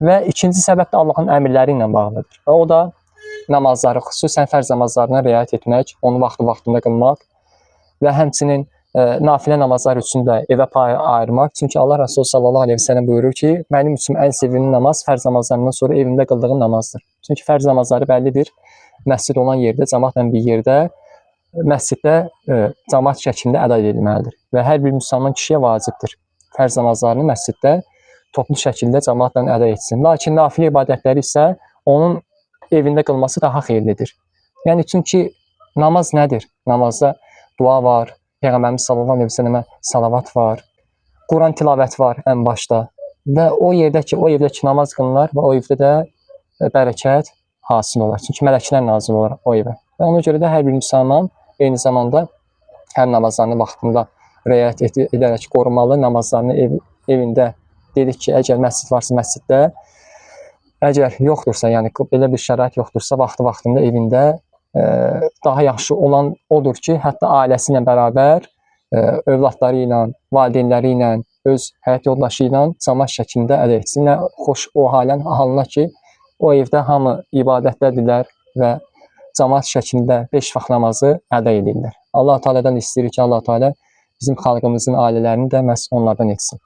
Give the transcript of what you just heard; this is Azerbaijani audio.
Və ikinci səbəb də Allahın əmrləri ilə bağlıdır. Və o da namazları, xüsusən fərz namazlarına riayət etmək, onu vaxtı-vaxtında qılmaq və həmçinin nafilə namazlar üçün də evə pay ayırmaq. Çünki Allah Rəsulü sallallahu əleyhi və səlləm buyurur ki, mənim üçün ən sevimli namaz fərz namazlarından sonra evimdə qıldığım namazdır. Çünki fərz namazları bəllidir. Məscid olan yerdə, cəmaatla bir yerdə, məsciddə cəmaat şəklində əda edilməlidir və hər bir müsəlman kişiyə vacibdir. Fərz namazlarını məsciddə toplu şəkildə cəmaatla əda etsin. Lakin nafilə ibadətləri isə onun evində qılması daha xeyirlidir. Yəni çünki namaz nədir? Namazda dua var, Peyğəmbərimiz sallallahu əleyhi və səlləmə salavat var, Quran tilavəti var ən başda və o yerdə ki, o evdə ki namaz qılınır və o evdə də bərəkət hasil olar. Çünki mələklər nazil olar o evə. Və ona görə də hər bir müsəlman eyni zamanda həm namazlarını vaxtında riayət edərək qorumalı, namazlarını evində dedik ki, əgər məscid varsa məsciddə, əgər yoxdursa, yəni belə bir şərait yoxdursa, vaxtı-vaxtında evində daha yaxşı olan odur ki, hətta ailəsi ilə bərabər, övladları ilə, valideynləri ilə, öz həyat yoldaşı ilə camaat şəklində əda etsin. Nə xoş o halına ki, o evdə hamı ibadətdədirlər və camaat şəklində 5 vaxt namazı əda edirlər. Allah Teala'dan istəyirik ki, Allah Teala bizim xalqımızın ailələrini də məhz onlardan etsin.